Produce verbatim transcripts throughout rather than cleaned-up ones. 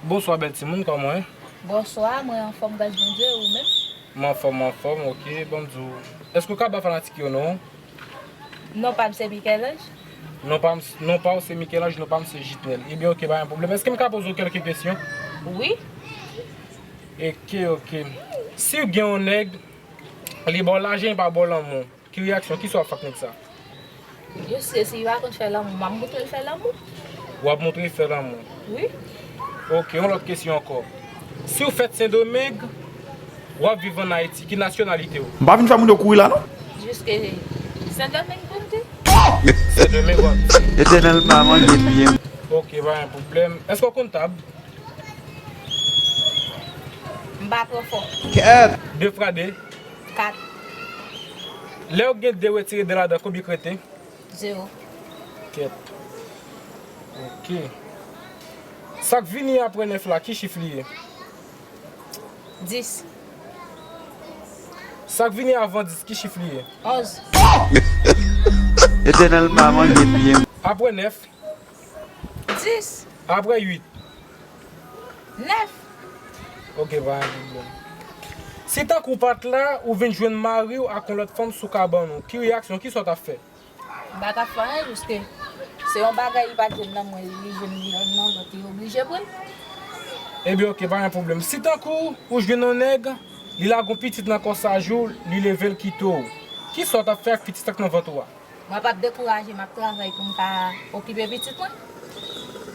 Bonswa bèl timoun, kòman w ye? Bonswa, mwen anfòm gras Bondye, ou menm? Mwen anfòm, mwen anfòm, ok, ban m di w. Èske w ka ba fanatik yo non w? Non pa m se Michel-Ange. Non pa m, non pa w se Michel-Ange, non pa m se Jitnel. Ebyen ok, pa gen pwoblèm. Èske m ka poze w kèlke kesyon? Wi. Ok, ok. Si w gen yon nèg, li ba w lajan, li pa ba w lanmou. Ki reyaksyon, kisa w ap fè ak nèg sa? Yo se si li pa konn fè lanmou, m ap montre l fè lanmou. W ap montre l fè lanmou? Wi. Ok, yon lòt kesyon ankò. Si w fèt Sendomeng, w ap viv ann Ayiti, ki nasyonalite w? M pa vin fè moun yo kouri la non. Jiske Sendomeng pou m di. Sendomeng w ap viv. Etènèl pa manje byen. Ok, pa gen pwoblèm. Èske w kontab? M pa twò fò. De fwa de. Kat. Lè w gen de retire de ladan, konbyen k rete? Zewo. Kèt. Ok. Sa k vini apre nèf la, ki chif li ye? Dis. Sa k vini avan dis, ki chif li ye? Onz. Etènèl pa manje byen. Apre nèf? Dis. Apre uit? Nèf. Ok, pa gen pwoblèm. Si tankou w pa t la, ou vin jwenn mari w ak yon lòt fanm sou kabann ou, ki reyaksyon, kisa w t ap fè? M pa t ap fè anyen, jiske se yon bagay li pa t jwenn nan mwen, li jwenn li nan lòt, li oblije pran l. Ebyen, ok, pa gen pwoblèm. Si tankou ou jwenn yon nèg, li lage yon pitit nan kòsaj ou, li leve l kite w, kisa w t ap fè ak pitit sa k nan vant ou a? Mwen p ap dekouraje, m ap travay pou m ka okipe pitit mwen.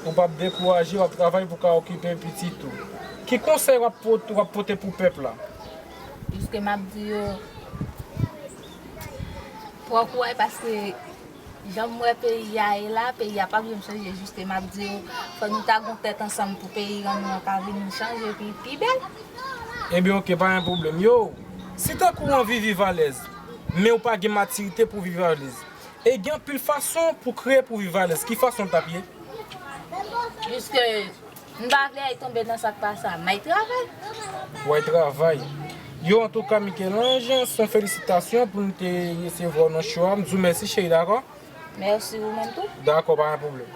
Ou p ap dekouraje, w ap travay pou w ka okipe pitit ou. Ki konsèy w ap pot-, w ap pote pou pèp la? Jiske m ap di yo, pran kouraj paske jan m wè peyi a ye la, peyi a p ap janm chanje, jiske m ap di yo, fò nou ta gen tèt ansanm pou peyi an nou an ka vin chanje pi, pi bèl. Ebyen, ok, pa gen pwoblèm. Yo, si tankou w anvi viv alèz, men w pa gen matirite pou viv alèz, e gen anpil fason pou kreye pou viv alèz, ki fason l t ap ye? Jiske m pa vle al tonbe nan sa k pa sa, m al travay. W al travay. Yo, antouka, Michel-Ange, se yon felisitasyon pou n te resevwa w nan show a. M di w mèsi, cheri, dakò? Mèsi, ou menm tou. Dakò, pa gen pwoblèm.